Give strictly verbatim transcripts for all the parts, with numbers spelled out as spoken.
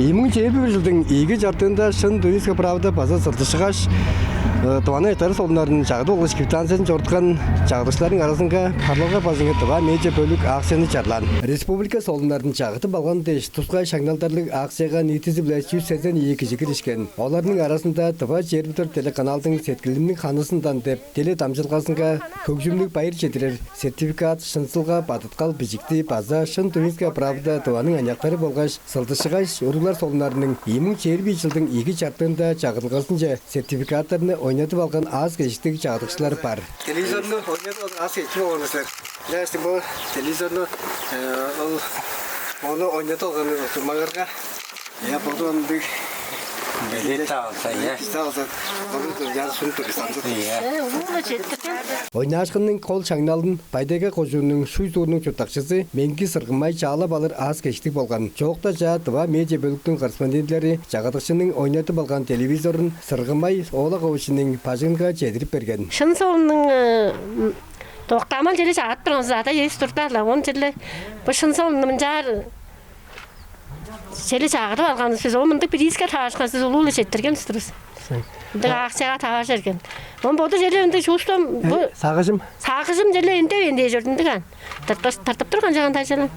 Ийи муң чээрби бир чылдың ийиги чартыында «Шын», «Тувинская правда» база «Сылдысчыгаш» Тываның аныяктары солуннарын чагыдып алгаш, квитанциязын чоруткан чагыдыкчыларның аразынга парлалга бажыңы «Тыва медиа» бөлүк акцияны чарлаан. Республика солуннарын чагыдып алган дээш, тускай шаңналдарлыг акцияга ниитизи-биле чүс сезен ийи кижи киришкен. Оларның аразында «Тыва чээрби дөрт» телеканалдың «Сеткилимниң ханызындан» деп теледамчыдылгазынга хөгжүмнүг байыр чедирер сертификат, шынзылга, бадыткал бижикти база «Шын», «Тувинская правда», «Тываның аныяктары» болгаш «Сылдысчыгаш» уруглар солуннарының ийи муң чээрби бир чылдың ийиги чартыында чагыдылгазынче сертификаттарны ойнадып алган аас-кежиктиг чагыдыкчылар бар. Телевизорну ойнадып алган аас-кежиктиг болган силер. Ынчангаш бо телевизорну, ол, ону ойнадып алган турмаңарга, я, боду ындыг билет алса, я. Билет алса, ону яны сунуп тур, санзы. Я. Э, улуу-ла четтирген. Ойнаашкынның кол шаңналын Бай-Тайга кожууннуң Шуй суурнуң чурттакчызы Меңги Сыргымай чаалап алыр аас-кежиктиг болган. Чоокта чаа «Тыва медиа» бөлүктүң корреспондентилери чагыдыкчының ойнадып алган телевизорун Сыргымай Оолак-ооловичиниң бажыңынга чедирип берген. «Шын» солуннуң доктаамал черле чагыдып турган ада эвес турда-ла, оон черле бо «Шын» солунну мынчаар черле чагыдып алган бис, ол мындыг призке таварышкан бис, улуу-ла четтирген бис турувус. Мындыг акцияга таварыш берген. Оон боду черле ындыг чувством, бо сагыжым, сагыжым черле эндевээн дээш чордум, ындыг аан. Тыртып, тыртып турган чагында чалан.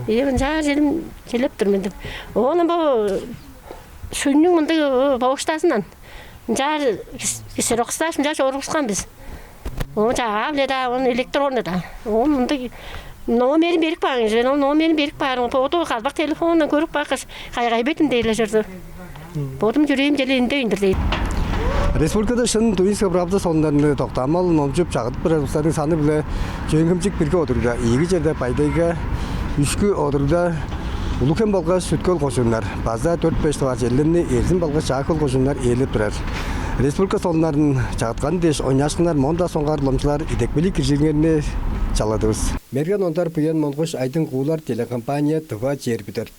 Ийе, мынчаар черле, черлеп тур мен деп. Оон бо шүннүң мындыг бовуштазындан мынчаар ксерокстааш, мынчаар чоргускан бис. Оон чагаа-биле-даа, оон электронно-даа. Оон мындыг номерин берип каан кижи, ол номерин берип каарым, боду калбак телефонундан көрүп каапкаш, кайгай бердим дээр-ле чорду. Бодум чүрээм черле эндевейн-дир дейт. Республикада «Шын», «Тувинская правда» солуннарны доктаамал номчуп чагыдып турар улустарның саны-биле Чөөн-Хемчик бирги одурда, ийиги черде Бай-Тайга, үшкү одурда Улуг-Хем болгаш Сүт-Хөл кожууннар база дөрт-беш дугаар черлерни Эрзин болгаш Чаа-Хөл кожууннар ээлеп турар. Республика солуннарын чагытканы дээш ойнаашкыннар моон-даа соңгаар уламчылаар идепкейлиг киржириңерни чаладывыс. Мерген Ондар, Буян Монгуш, Айдың Куулар, телекомпания «Тыва чээрби дөрт».